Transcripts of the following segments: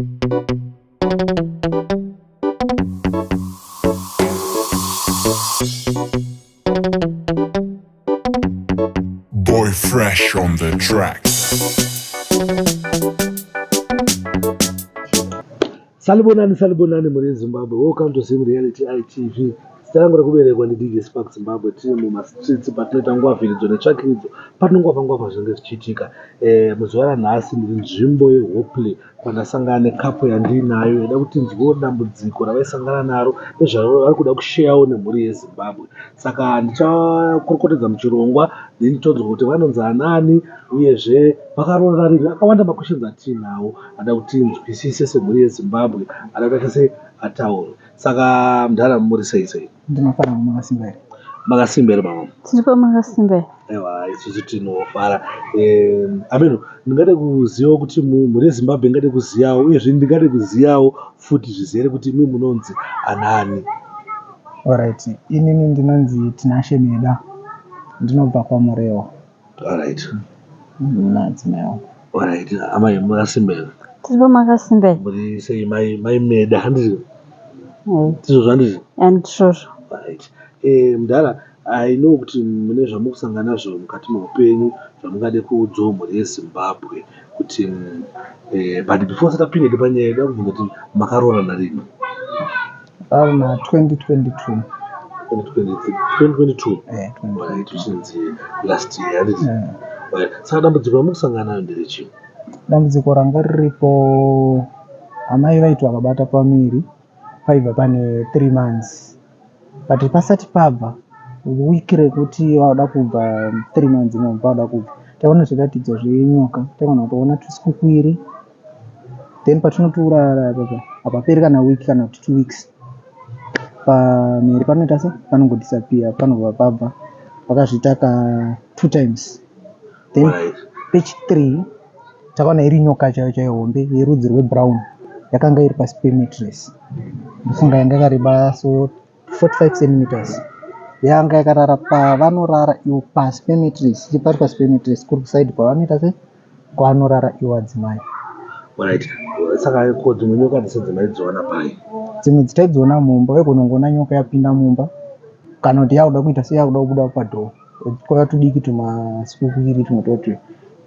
Boy Fresh on the track. Salibonani, salibonani mhuri yeZimbabwe. Welcome to Zim Reality ITV. Zita rangu rekuberekwa ndi DJ Spark Zimbabwe. Tiri mumastreets patinoita ngwavhiridzo netsvakiridzo patinongwavha ngwavha zvinenge zvichiitika. Eh, muzuva ranhasi ndiri nzvimbo yeHopley kwandasangana nekapo yandiinayo yaida kuti tinzwewo dambudziko ravaisangana naro nezvavari kuda kusheyawo nemhuri yeZimbabwe. Saka ndichakorokotedza muchirongwa then tonzwa kuti vanonzi anani uyezve vakaroora rini. Akawanda maquestions atiinawo ada kuti tinzwisise semhuri yeZimbabwe ada kuti aite sei ataurwe. Saka mudhara muri sei sei? Ndinofara makasimba here? Makasimba here mama? Tiripo makasimba here? Aiwa isusu tinofara. Ameno ndingade kuzivawo kuti mhuri yeZimbabwe ingade kuzivawo uyezve ndingade kuzivawo futi zvizere kuti imi munonzi anani. Alright, inini ndinonzi Tinashe Meda. Ndinobva kwaMurewa. Alright. Madzimai wangu. Alright, amai makasimba here? Tiripo makasimba here? Muri sei mai mai Meda handiti? Eh, Ndizvo handiti? Handizvozvo. Right. Mudhara, I know kuti mune zvamukusangana nazvo mukati meupenyu zvamungade kuudzawo mhuri yeZimbabwe kuti but before tisati tapinda panyaya ndoda kubvunza kuti makaroorana rini? Muna 2022. 2022? Eh, Right, 2022. which is last year handiti? Eh. Right. Saka dambudziko ramukusangana naro nderechii? Dambudziko ranga riripo amai vaiti vakabata pamuviri paibva pane 3 months but pasati pabva week rekuti vauda kubva 3 months imomo pavauda kubva taiona zviratidzo zvenyoka taigona kutoona tusikukwiri then patinotourara papa hapaperi kana week kana kuti 2 weeks pamuviri panoita se panongodisappear panobva pabva vakazviita ka 2 times then pechi 3 takaona iri nyoka chaiyo chaiyo hombe yerudzi rwebrown yakanga iri pasi pemattress ndofunga yanga yakareba so 45 centimeters yanga yakarara pavanorara ivo pasi pemattress pari pasi pemattress kuri kuside kwavanoita se kwanorara ivo adzimai. Right. Saka ko dzimwe nyoka dzese dzamaidziwana pai? Dzimwe dzitaidziona mumba waigona kungoona nyoka yapinda mumba kana kuti yakuda kuita seyakuda kubuda padhoo twakava tudiki tumasikukwiri tumwe twotwo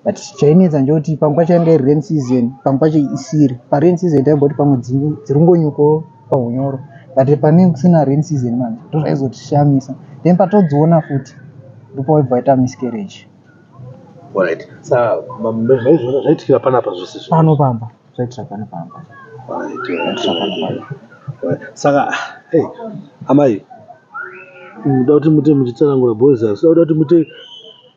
but chainetsa ndechekuti pamwe pacho yanga iri rain season pamwe pacho isiri parain season taimboti pamwe dziri kungonyukawo pahunyoro but pane kusina rain season manje ndozvaizotishamisa then patodziona futi ndopawaibva waita miscarriage. Alright. Saka maizviona zvaitikira panapa zvese izvi? Pano pamba zvaiitira pano pamba. Alright. Alright. Saka hey, amai ndoda kuti mute muchitsanangura because asi ndoda kuti mute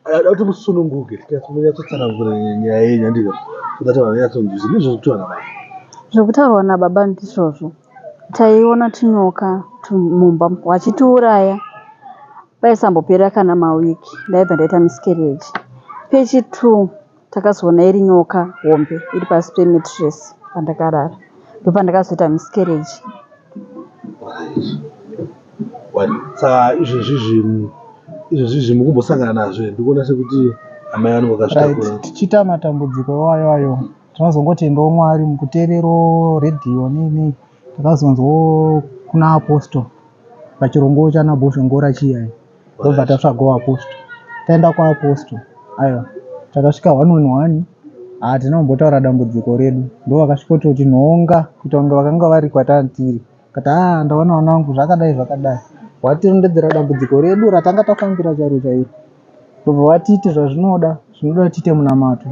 ndoda kuti musununguke munyatsotsanangura nyaya yenyu handika so that vanhu vanyatsonzwisisa ndizvo zvekutaura nababa. Zvekutaurwa nababa ndizvozvo. Taiona tunyoka mumba vachitiuraya paisambopera kana mawiki ndaibva ndaita miscarriage. Pechi 2 takazoona iri nyoka hombe iri pasi pemattress pandakarara ndopandakazoita miscarriage. Right. Saka izvezvizvi izvezvizvi mukumbosangana nazvo here? Ndikuona sekuti amai vanenge vakazvitakura. Right, tichiita matambudziko iwayo ayo tinozongotendawo Mwari mukuteererawo redhiyo nei nei takazonzwawo kuna apostle pachirongwa chana Bhozhongora chiya ndobva tatsvagawo apostle taenda kuapostle aiwa takasvika one on one hatina kumbotaura dambudziko redu ndo vakasvikototi nhonga kuita kunge vakanga vari kwatanga tiri kati aa ndaona vana vangu zvakadai zvakadai watirondedzera dambudziko redu ratanga tafambira chairo chairo ndobva vatiti zvazvinoda zvinoda tiite munamato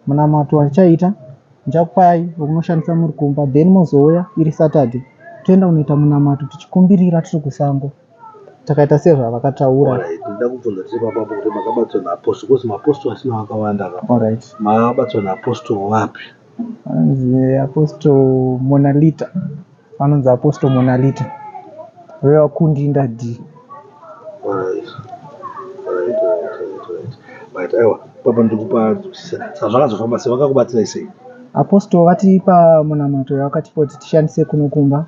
munamato watichaita ndichakupai wekunoshandisa muri kumba then mozouya iri Saturday toenda kunoita munamato tichikumbirira tiri kusango takaita sezvavakataura. Alright, ndoda kubvunza tiri papapo kuti makabatswa naapostle because maapostle asina vakawanda ka. Alright. Makabatswa naapostle vapi? Vanonzi Apostle Monalita. Vanonzi Apostle Monalita. Vevakundinda D. Alright. Alright, alright, alright, alright. Right, aiwa, papa ndikupa nzwisisa. Saka zvakazofamba sei? Vakakubatsirai sei? Apostle vatipa munamato yavakatipa kuti tishandise kuno kumba.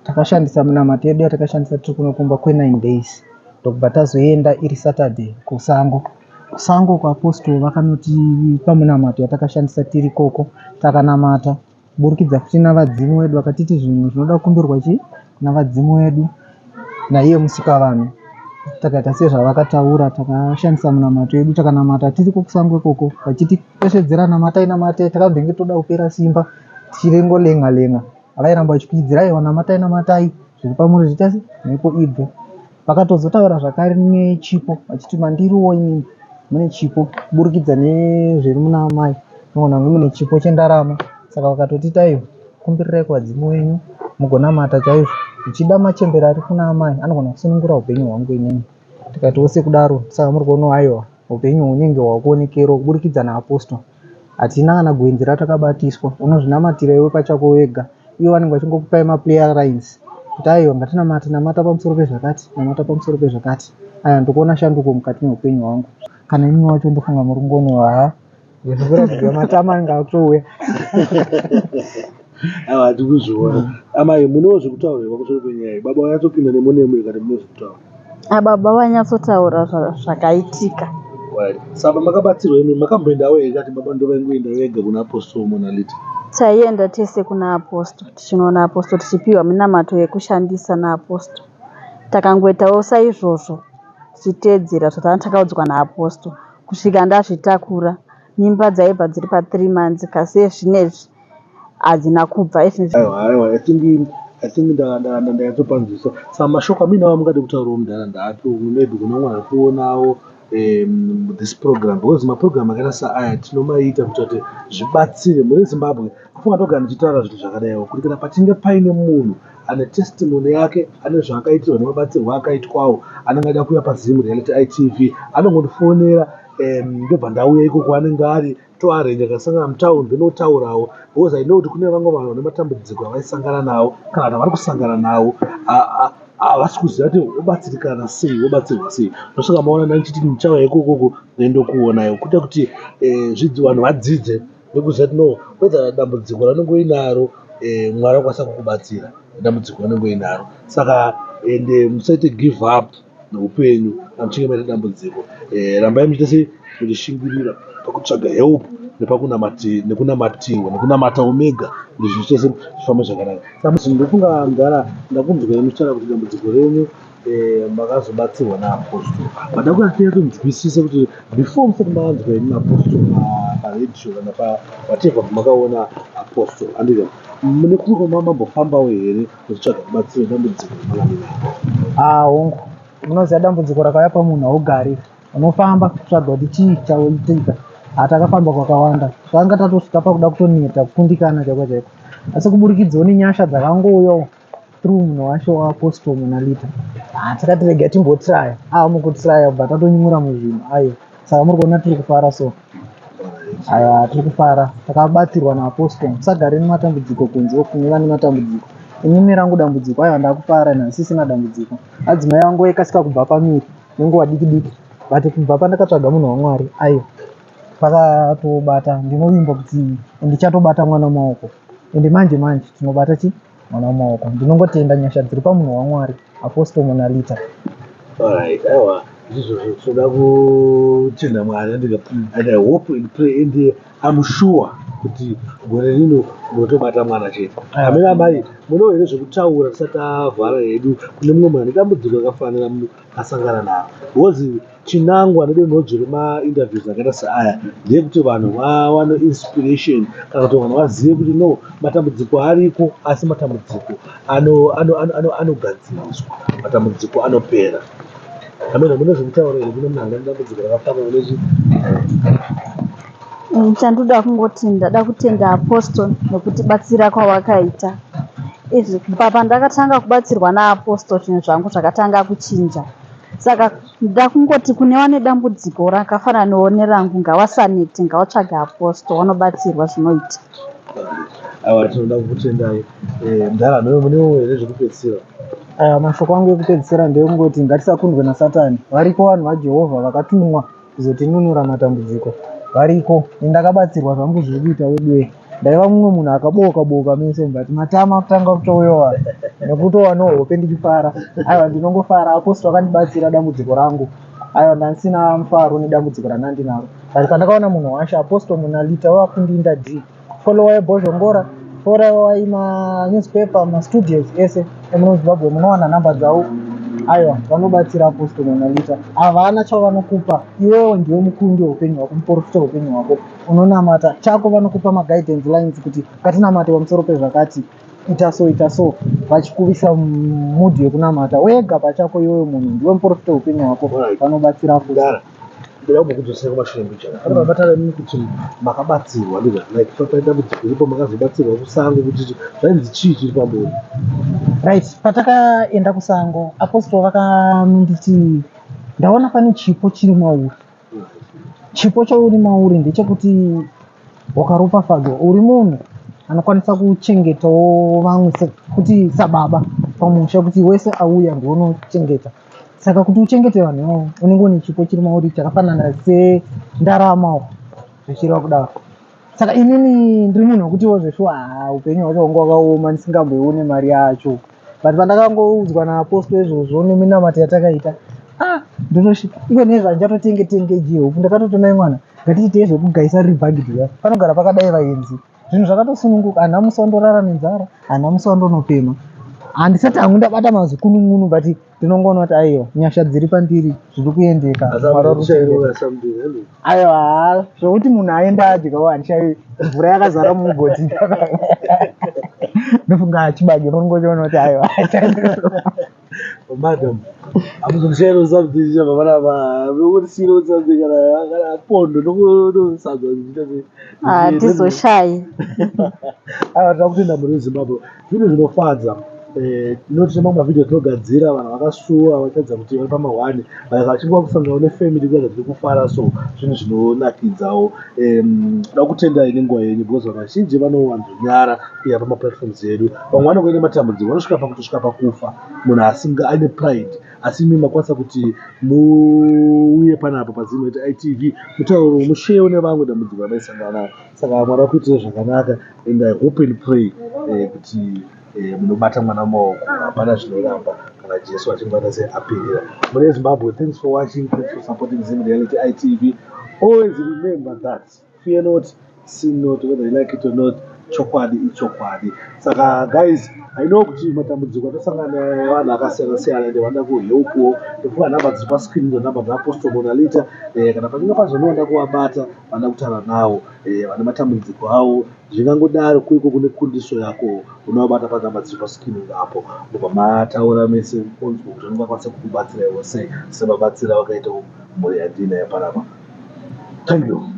Takashandisa munamato yedu yatakashandisa tiri kuno kumba kwe9 days. Ndokubva tazoenda iri Saturday kusango. Kusango kuapostle vakanotipa munamato yatakashandisa tiri ikoko. Takanamata. Kuburikidza futi navadzimu vedu vakatiti zvinhu zvinoda kukumbirwa chii kuna vadzimu vedu naiye musikavanhu. Takaita sezvavakataura takashandisa munamato yedu takanamata tiriko kusango ikoko vachitipesvedzera namatai namatai takambenge toda kupera simba tichingolenga lenga vairamba vachikuidzira aiwa namatai namatai zviri pamuri zviita se mhepo ibve. Vakatozotaura zvakare nechipo vachiti mandiriwo inini mune chipo kuburikidza nezviri muna amai munoona kunge mune chipo chendarama saka vakatotiti aiwa kumbirirai kuvadzimu venyu mugonamata chaizvo zvichida machembere ari kuna amai anogona kusunungura upenyu hwangu inini tikatiwo sekudaro saka muri kuonawo aiwa upenyu hunenge hwakuonekerawo kuburikidza naapostle hatina kana gwenzi ratakabatiswa unozvinamatira iwe pachako wega ivo vanenge vachingokupai maprayer lines kuti aiwa ngatinamate namata pamusoro pezvakati namata pamusoro pezvakati aya ndikuona shanduko mukati meupenyu hwangu kana imi wacho ndofunga muri kungoona haa zvirikuratidza matama anenge akutouya. Aiwa hatiri kuzviona. Amai munewo zvekutaura here pamusoro penyaya iyi? Baba vanyatsopinda nemo nemo here kana mune zvekutaura? Baba vanyatsotaura zvakaitika. Right. Saka makabatsirwa imi makamboendawo here kati baba ndovaingoenda vega kuna Apostle Monalita? Taienda tese kuna Apostle tichinoona Apostle tichipiwa minamato yekushandisa naApostle. Takangoitawo saizvozvo tichiteedzera zvatanga takaudzwa naApostle kusvika ndazvitakura. Mimba dzaibva dziri pa3 months kasi ezvinezvi hadzina kubva izvezvi. Aiwa aiwa I think I think ndanyatsopanzwisisa. Saka mashoko amuinawo amungade kutaurawo mudhara ndaapi maybe kune umwe ari kuonawo this program because maprogram akaita saaya tinomaita kuitira kuti zvibatsire mhuri yeZimbabwe. Kufunga ndogara ndichitaura zvinhu zvakadaiwo kuti kana pachinge paine munhu ane testimony yake ane zvaakaitirwa nemabatsirwo aakaitwawo anenge achida kuuya paZim Reality ITV anongondifonera ndobva ndauya ikoko kwaanenge ari toarrange akasangana mutown then otaurawo because I know kuti kune vamwe vanhu vane matambudziko avaisangana nawo kana kuti avari kusangana nawo havasi kuziva kuti vobatsirikana sei vobatsirwa sei. Ndosaka maona ndichiti ndichauya ikokoko ndokuonai kuita kuti vanhu vadzidze nekuziva kuti no whether dambudziko raunenge uinaro Mwari anokwanisa kukubatsira nedambudziko raunenge uinaro. Saka ende musaite give up neupenyu kana muchinge maita dambudziko. Rambai muchiita sei muchishingirira pakutsvaga help nekunamatirwa nekunamatawo mega kuti zvinhu zvese zvifambe zvakanaka. Saka ndofunga mudhara ndakunzwai muchitaura kuti dambudziko renyu makazobatsirwa naapostle. But ndakuda tinyatsonzwisisa kuti before musati manzwa imi apostle paredhiyo kana pa whatever pamakaona apostle handiti mune kumwe kwamambofambawo here muchitsvaga rubatsiro nedambudziko ramanga munaro? Ah, hongu unoziva dambudziko rakauya pamunhu haugari unofamba kutsvaga kuti chii chaitika. Hatakafamba kwakawanda tanga tatosvika pakuda kutoneta kukundikana chaiko chaiko asi kuburikidzawo nenyasha dzakangouyawo through munhu wacho waapostle Monalita takati rega timbotraya mukutraya kubva tatonyura muzvinhu aiwa saka muri kuona tiri kufara so aiwa tiri kufara takabatsirwa naapostle musagare nematambudziko kunze uku kune vane matambudziko inini rangu dambudziko aiwa ndakufara nhasisina dambudziko adzimai vangu vaikasika kubva pamiri nenguva diki diki but kubva pandakatsvaga munhu waMwari aiwa pakatobata ndinovimba kuti ndichatobata mwana mumaoko ende manje manje tinobata chi mwana mumaoko ndinongotenda nyasha dziri pamunhu waMwari Apostle Monalita. Alright, aiwa ndizvozvo tinoda kutenda Mwari and and I hope and pray and I'm sure kuti gore rino munotobata mwana chete. Amene amai munewo here zvekutaura tisati tavhara hedu kune mumwe munhu ane dambudziko rakafanana asangana naro because chinangwa nedonhodzo remainterviews akaita seaya ndeyekuti vanhu vawane inspiration kana kuti vanhu vazive kuti no matambudziko ariko asi matambudziko anogadziriswa matambudziko anopera. Amene mune zvekutaura here kune munhu ane dambudziko rakafanana nechi Chandoda kungoti ndada kutenda Apostle nekutibatsira kwavakaita. Izvi kubva pandakatanga kubatsirwa naApostle zvinhu zvangu zvakatanga kuchinja. Saka ndoda kungoti kune vane dambudziko rakafananawo nerangu ngavasanete ngavatsvage Apostle vanobatsirwa zvinoita. Aiwa tinoda kukutendai mudhara munewo here zvekupedzisira? Aya mashoko angu ekupedzisira ndeyekungoti ngatisakundwe nasatani variko vanhu vaJehovha vakatumwa kuzotinunura matambudziko variko ndakabatsirwa zvangu zviri kuita weduwe ndaiva mumwe munhu akaboka boka meso but matama kutanga kutouyawa nekutowanawo hope ndichifara aiwa ndinongofara apostle akandibatsira dambudziko rangu aiwa ndandisina mufaro nedambudziko randandinaro but pandakaona munhu washe apostle Monalita wakundinda d follower yebhozhongora Torai manewspaper, mastudios ese emuno Zimbabwe, munowana nhamba dzavo. Aiwa, vanobatsira Apostle Monalita. Havana chavanokupa iwewe, ndiwe mukundi weupenyu hwako, muprofita weupenyu hwako. Unonamata chako, vanokupa maguidance lines kuti ngatinamate pamusoro pezvakati, ita so, ita so, vachikuvisa mood yekunamata wega pachako. Iwewe munhu ndiwe muprofita weupenyu hwako. Vanobatsira Apostle. Dara, ndoda kumbokudzosera kumashure mbichana. Pane mabatara imimi kuti makabatsirwa, ndizvo? Like paita dambudziko iripo, makazobatsirwa kusango, kuti zvainzi chii chiri pambori? Right, patakaenda kusango, Apostle vakanonditi, "Ndaona pane chipo chiri mauri. Chipo chauri mauri ndechekuti wakaropafadzwa, uri munhu anokwanisa kuchengetawo vamwe, sekuti sababa pamusha, kuti wese auya ndounochengeta. Saka kuti uchengete vanhu ivavo, unenge une chipo chiri mauri chakafanana sendaramawo," zvichireva kudaro. Saka inini ndiri munhu wekutiwo zveshuwa, haa, upenyu hwacho hwanga hwakaoma, ndisingamboione mari yacho. But pandakangoudzwa naapostle izvozvo neminamato yatakaita, ah, ndotosvika iko nezvo handichatotenge tenge huku. Ndakatoti, "Mai mwana, ngatiitei zvekugaisa riri bhagidhi riya, panogara pakadai vaenzi." Zvinhu zvakatosununguka, handina musi wandorara nenzara, handina musi wandonopema. Handisati hangu ndabata mazikunun'unu, but ndinongoona kuti aiwa, nyasha dziri pandiri, zviri kuendeka. Mwari vari kuchengeta. Aiwa, haa, zvokuti munhu aenda adyawo, handishayi mvura yakazara mumugodhi. Ndofunga chibage munongochiona kuti aiwa. Madam, hamuzondishayirewo something chabva panapa, munongondisiyirewo something, kana pondo nokusadza zvichiita sei? Hatizoshayi. Aiwa, tinoda kutenda mhuri yeZimbabwe. Zvinhu zvinofadza. Tinoti mamwe mavhidhiyo tinogadzira, vanhu vakasuwa vachitaridza kuti vari pamahwani, but vachinge vakusangana nefamily kuratidza tiri kufara, so zvinhu zvinonakidzawo. Toda kutendai nenguva yenyu, because vanhu vazhinji vanowanzonyara kuuya pamaplatforms edu. Vamwe vanonge nematambudziko, vanosvika pakutosvika pakufa munhu asinga aine pride, asi imi makwanisa kuti muuye panapa paZimnet ITV, mutauro, musherewo nevamwe dambudziko ramaisangana naro. Saka Mwari vakuitire zvakanaka, and I hope and pray kuti munobata mwana mumaoko. Hapana zvinoramba kana Jesu achingoita seapirira. Mhuri yeZimbabwe, thanks for watching, thanks for supporting Zim Reality ITV. Always remember that fear not, sin not, whether you like it or not, chokwadi ichokwadi. Saka guys, I know kuti matambudziko atosangana nevanhu akasiyana siyana, ende vanoda kuhelpwo. Ndofunga nhamba dziri pascreen ndo nhamba dzaApostle Monalita. Kana pachinge pazonoda kuvabata, vanoda kutaura navo, vane matambudziko avo, zvingangodaro kuriko kune kundiso yako, unovabata panhamba dziri pascreen apo, mobva mataura mese, onzwa kuti vangakwanisa kukubatsiraiwo sei, semabatsira vakaita mhuri yandinayo panapa. Thank you.